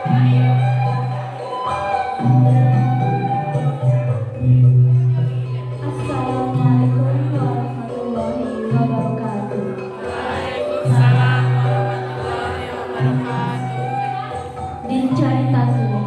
Assalamualaikum warahmatullahi wabarakatuh. Waalaikumsalam warahmatullahi wabarakatuh. Dicaritakeun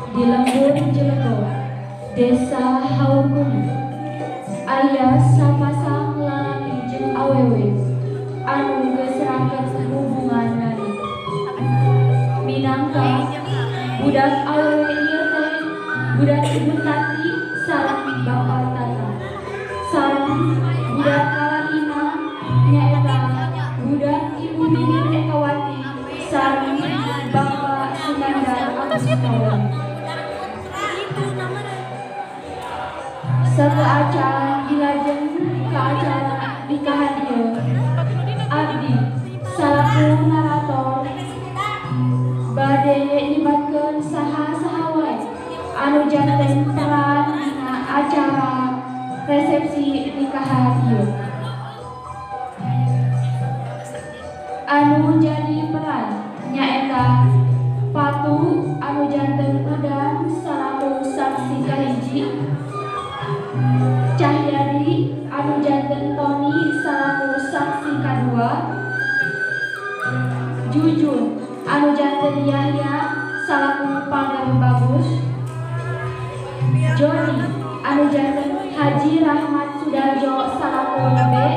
di lembur Jelego, Desa Haurkuning, aya sapasang lalaki jeung awewe anu geus raket hubunganana. Minangka budak awewe ieu teh budak Ibu Tati sareng Bapak Tata. Sareng budak lalakina nyaeta budak Ibu Mimin Ekawati sareng Bapak Sunandar Agus Maulana. Sateuacan dilajeng ka acara nikahan ieu, abdi salaku narator bade nyebatkeun saha-saha wae anu janten peran dina acara resepsi nikahan ieu. Anu jadi peran nyaeta Patu anu janten Udan salaku saksi kahiji, Cahyadi anu janten Tony salaku saksi kadua, Jujun anu janten Yahya salaku pagar bagus, Joni anu janten Haji Rahmat Sudarjo salaku lebe,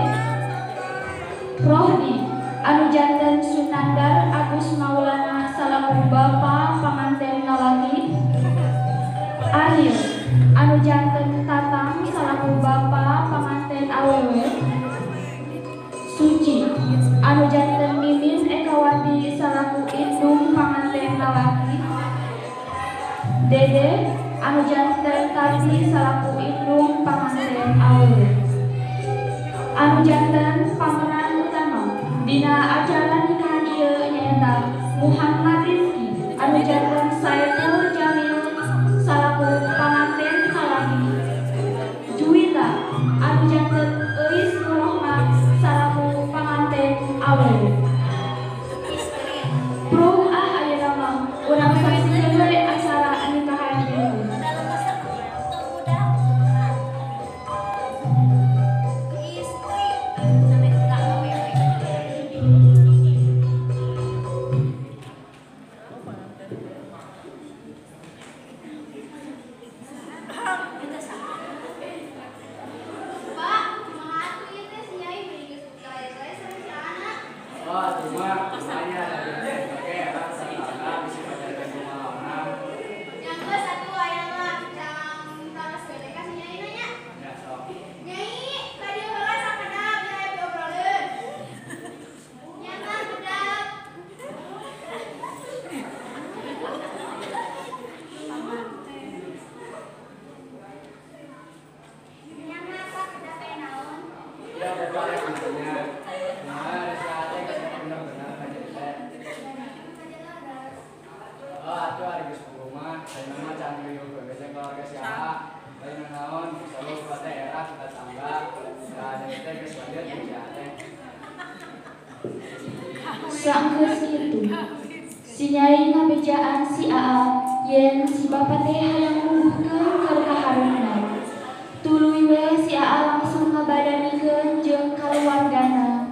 Rohdi anu janten Sunandar Agus Maulana salaku bapa panganten lalaki, Ariel anu janten Tatang salaku bapa panganten awewe, Suci anu janten Mimin Ekawati salaku indung panganten lalaki, Dede anu janten Tati salaku indung panganten awewe. Anu janten pameran utama dina acara nikahan ieu nyaeta Muhammad Rizky anu janten Saiful Jamil salaku panganten lalaki, Juwita anu janten Euis Nurrohmah salaku panganten awewe. Prung ah ayeuna mah urang saksikeun we acara nikahan ieu. Wah, cuma lumayan ada oke, emang sama bisa pacaran sama orang. Yang geus atuh aya mah cang taros gede ka si Nyai nanya. Ya, sok. Nyai, ka dieu heula sakedap biar aya diobrolkeun. Nya mah kedap. Nya mah Pak kedap aya naon? Ya, buka ya pintunya. Nah, saatnya geus bener-bener aja teh. Oh, atuh ari geus rumah, saya mah can riuh bebeja keluarga siapa. Lain naon, selalu pada era tetangga. Nah, jadi teh geus lanjut jeung si teh. Saenggeus kitu, si Nyai ngabejaan si Aa yen si bapa teh hayang mungguhkeun keur kahareupna. Tuluy we si Aa langsung ngabadanikeun jeung kaluargana.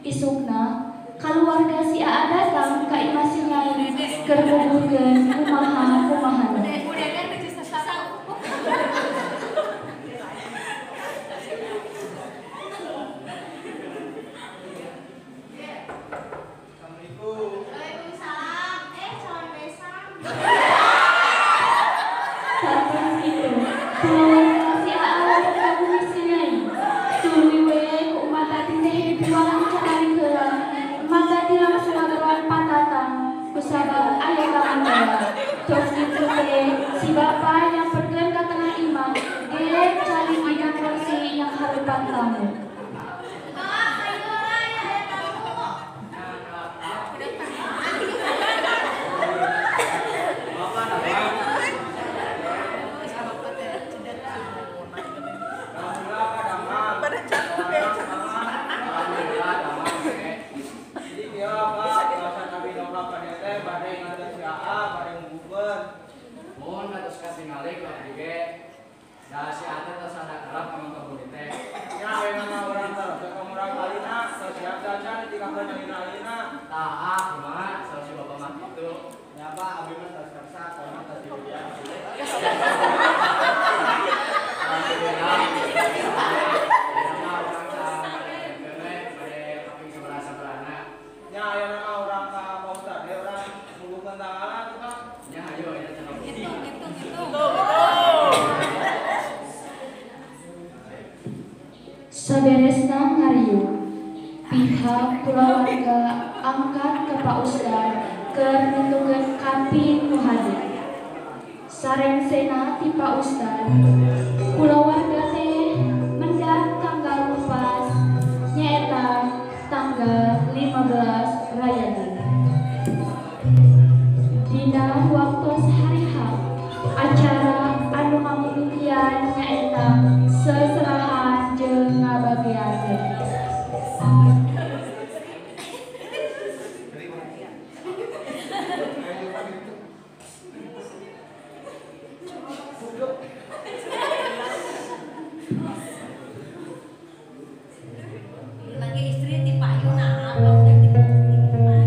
Isukna, kaluarga si Aa datang ka imah si Nyai keur mungguhkeun kumaha-kumahana. Assalamualaikum. Waalaikumsalam. Eh, calon besan. Satos kitu, keluarga si Aa langsung ngabuhi si Nyai. Tuluy we ku Umat Tati teh piwarang cari heula. Umat Tati langsung ngageroan patatang kusabab aya tamu heula. Tos kitu teh si bapa nyamperkeun ka tengah imah, ge calik dina kursi yang hareupan tamu. Pak, ka dieu heula aya tamu. Bapak nama? Alhamdulillah, Pak Damang. Alhamdulillah, Damang, oke. Jadi kieu Pak, bahasa kami ngobrol ka dieu teh bade nganter si Aa, bade tingali ku abdi ge da si Ate tos ada kerap ngomong ka bumi teh. Nya ayeuna mah urang teh ka murang kalina, siap caca ditinggalkeun alina-alina. Tah ah kumaha saur si bapak mah kitu. Nya Pak, abdi mah tos kersa kono tos diujian. Alhamdulillah. Ayeuna mah urang teh bade kaping sabaraha-sabarahana. Nya ayeuna mah urang ka Pak Ustad we urang mulukeun tanggalan tuh Pak. Nya hayo aya cenah. Hitung, hitung, hitung. Saberesna ngariung, pihak kulawarga angkat ka Pak Ustad keur nentukeun kaping nu hade. Sarengsena ti Pak Ustad, kulawarga teh mendak tanggal nu pas nyaeta tanggal 15 Rayadi. Dina waktos hari H, acara anu ngamimitian nyaeta seserahan jeung ngabageakeun. Lagi istri di payung nah abang di payung. Di rumah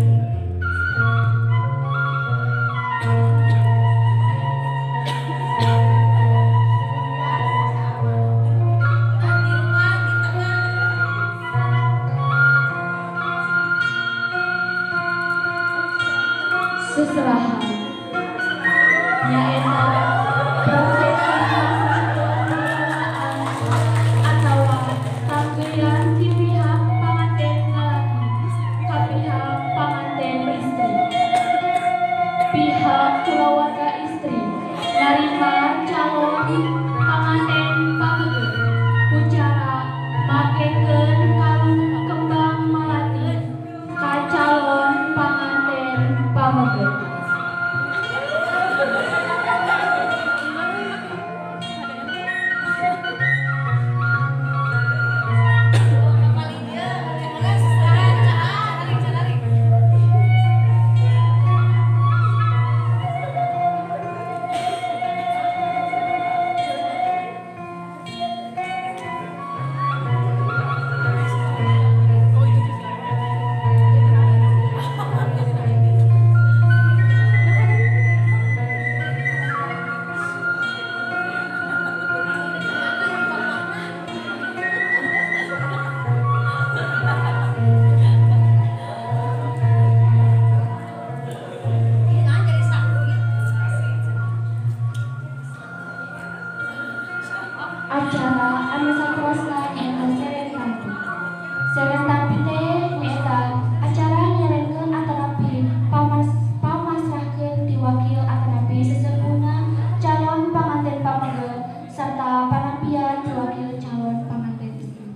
di tengah. Seserahan nyaeta prosesi atawa tanggeyan ti pihak panganten lalaki ka pihak panganten istri. Pihak kulawarga istri narima calon panganten pameget ku cara makekeun kalung kembang malati ka calon panganten pameget. Paling dia, jangan seserahan, calik, calik. Ini kan jadi saku gitu. Acara anu saterosna nyaeta seren tampi. Seren tampi teh nyaeta acara nyerenkeun atanapi pamasrahkeun ti wakil atanapi sesepuhna calon panganten pameget sarta panampian ti wakil calon panganten istri.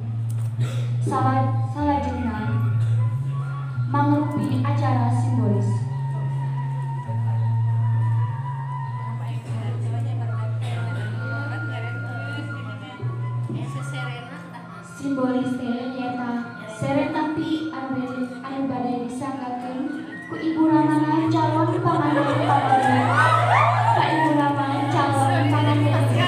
Salajengna mangrupi acara simbolis. Simbolis teh nyaeta seren tampi anu bade disanggakeun ku ibu ramana calon panganten pameget ka ibu rama calon panganten istri.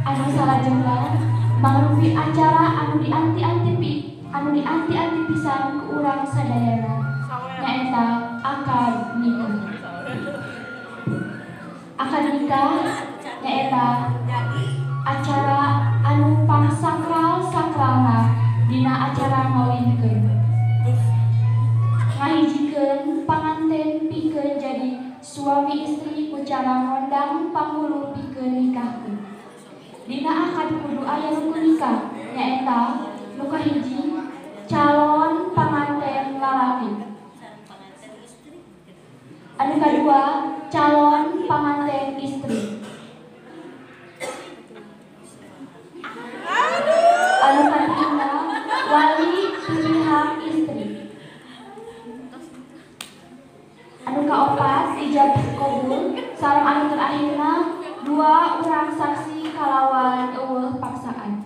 Anu salajengna mangrupi acara anu dianti-anti pisan ku urang sadayana nyaeta akad nikah. Akad nikah nyaeta acara anu pangsakral-sakralna dina acara ngawinkeun. Ngahijikeun panganten pikeun jadi suami istri ku cara ngondang pangulu pikeun nikahkeun. Dina akad kudu aya rukun nikah nyaeta nu kahiji calon panganten lalaki, anu kadua calon panganten istri, anu katiluna wali pihak istri, anu kaopat ijab kabul sareng anu terakhirna dua Dua urang saksi kalawan eueuh paksaan.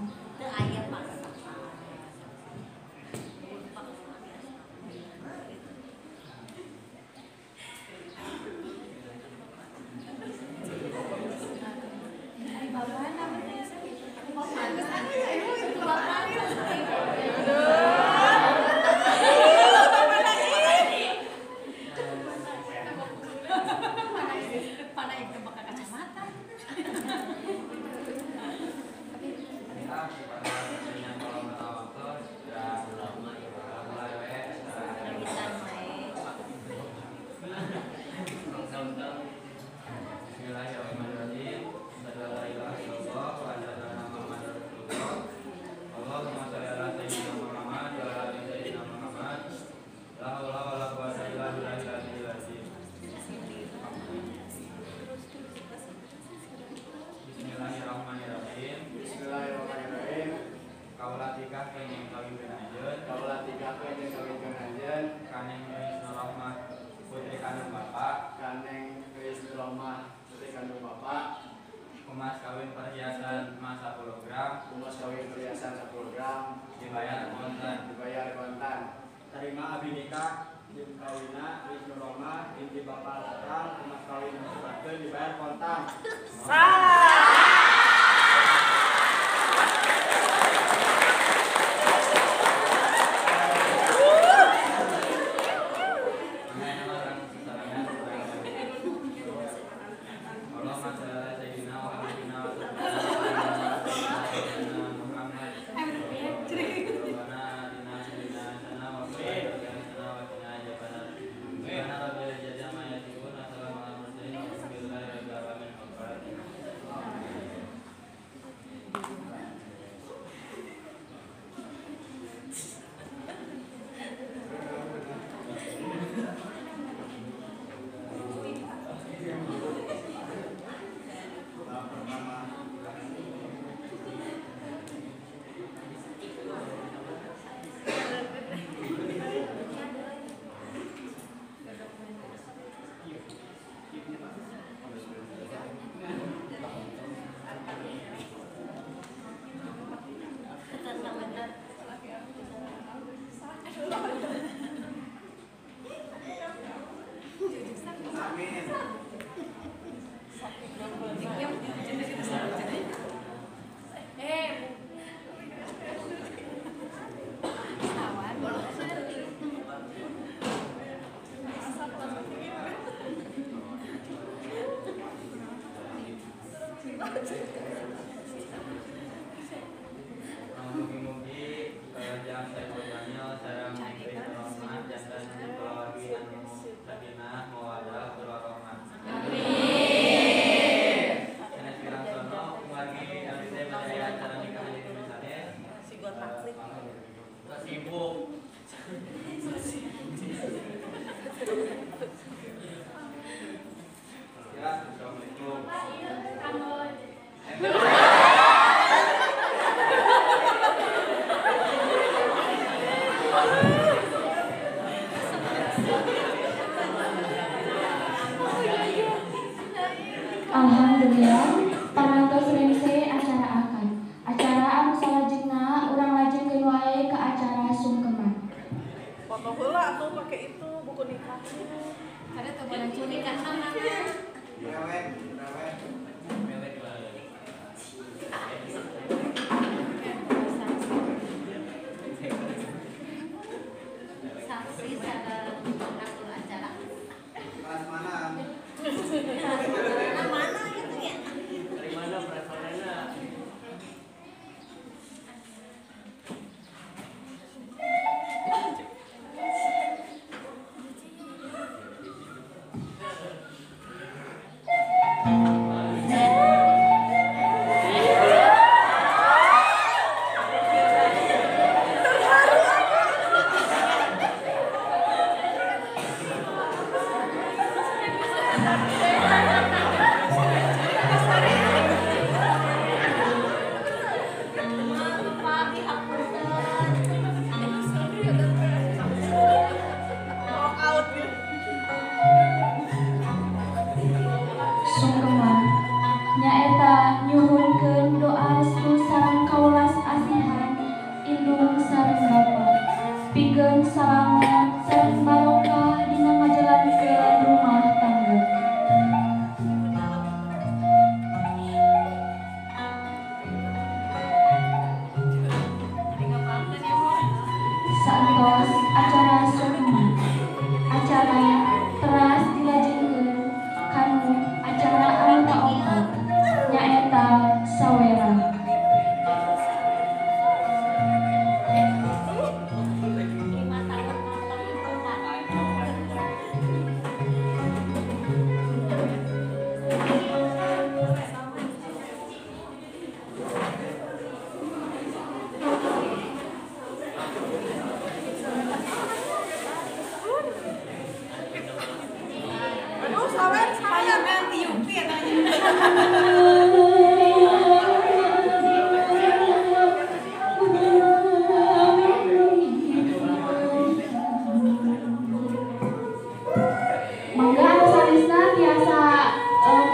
Alhamdulillah, parantos rengse acara akad. Acara anu salajengna urang lajengkeun wae ka acara sungkeman. Foto heula atuh pake itu buku nikah. Ada tuh buku nikah mana? Rewek, rewek. Saksi sareng atur acara. Kelas mana? Mana gitu ya? Dari mana perasaannya? Sungkeman. Nyaeta nyuhunkeun doa restu sareng kawelas asihan indung sareng bapa. Pikeun salamet sareng barokah dina ngajalankeun rumah tangga. Saentos acara sukma, acara teras dilajengkeun kanu acara anu kaopat nyaeta saweran. Mangga anu sanesna tiasa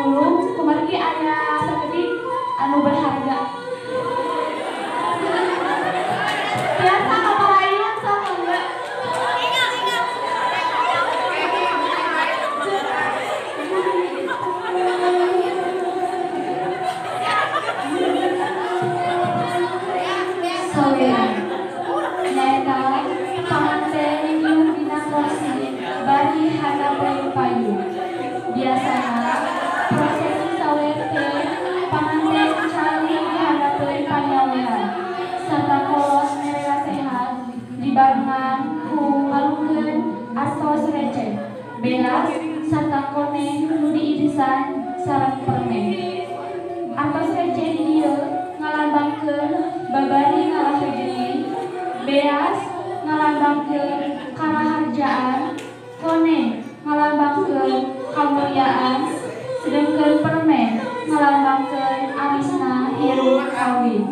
mulung kumargi aya sakedik anu berharga. Tiasa kaparayun sok mangga. Saweran nyaeta panganten nyium dina kursi bari handapeun payung. Biasana prosesi sawer teh panganten calik di handapeun panyaweran sarta kolot mere nasehat dibarengan ku ngalungkeun artos receh, beas sarta koneng nu diirisan sareng permen. Artos receh di dieu ngalambangkeun babari ngalah rejeki, beas ngalambangkeun karaharjaan, koneng ngalambangkeun kamulyaan, sedengkeun permen ngalambangkeun amisna hirup kawin.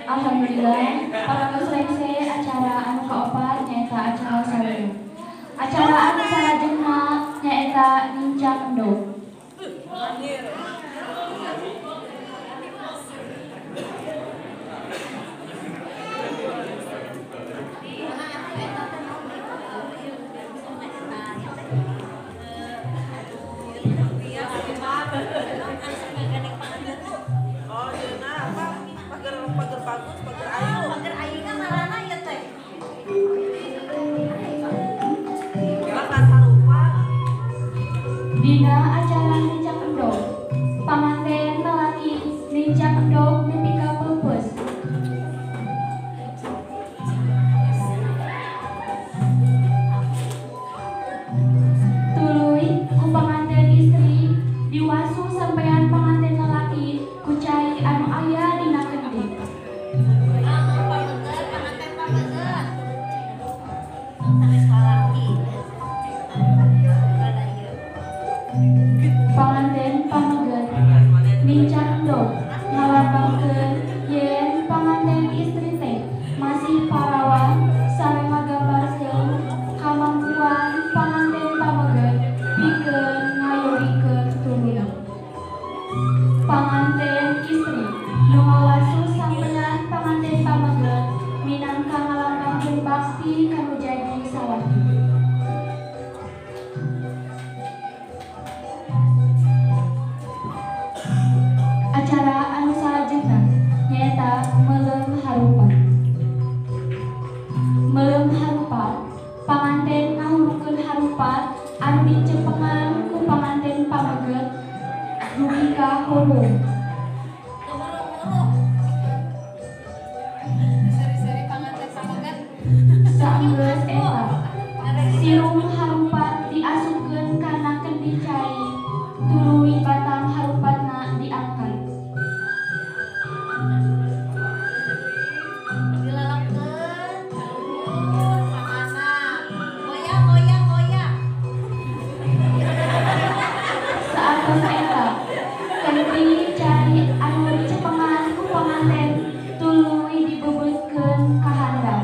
Alhamdulillah, parantos rengse acara anu kaopat nyaeta acara saweran. Acara anu salajengna nyaeta nincak endog. Oh, jeuna apa? Pager pager bagus, pager ayu. Pager ayu kan marana ya teh. Bahkan sarupa. Dina acara nincak endog, panganten lalaki nincak endog nepi ka peupeus. Tuluy ku panganten istri diwasu sampean panganten lalaki ku cai anu aya dina kendi. Panganten pameget. Sanes lalaki. Rada ieu. Panganten pameget nincak endog ngalambangkeun yen panganten istri teh masih parawan sareng ngagambarkeun kamampuan panganten pameget pikeun ngayogikeun turunan. ka hurung. Saenggeus eta, sirung harupat diasupkeun kana kendi cai, tuluy batang harupatna diangkat. Saenggeus eta, kendi cai anu dicepengan ku panganten tuluy dibebeutkeun ka handap.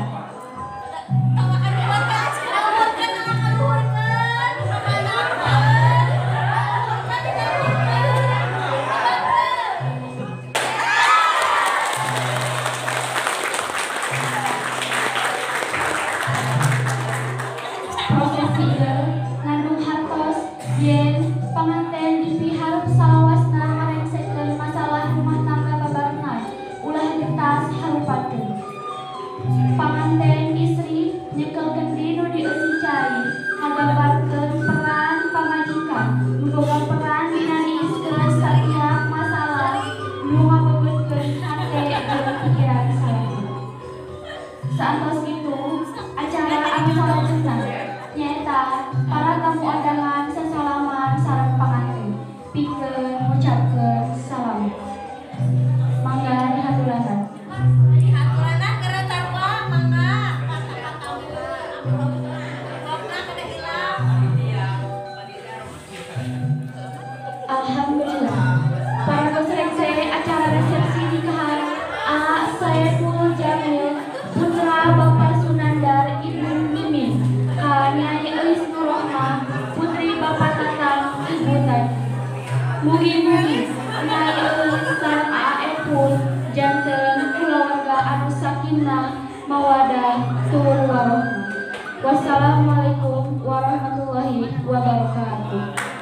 Prosesi ieu ngandung hartos yen panganten dipiharep salawasna ngarengsekeun masalah rumah tangga babarengan ulah getas harupatkeun. Panganten istri nyekel kendi nu dieusi cai ngagambarkeun peran pamajikan nu boga peran dina niiskeun satiap masalah nu ngabebeutkeun hate jeung pikiran salaki. Saentos kitu acara anu salajengna nyaeta para tamu undangan sasalaman sareng panganten pikeun ngucapkeun salam. Mangga dihaturanan. Dihaturanan keur tarua mangga Alhamdulillah. Para peserta acara resepsi nikahan A. Saiful Jamil putra Bapak Sunandar Ibu Mimin ka Nyai Euis Nurrohmah putri Bapak Tatang Ibu Tani. Mugi-mugi Nyai Euis sareng A. Epul janten kulawarga anu sakinah mawadah tur warohmah. Wassalamualaikum warahmatullahi wabarakatuh.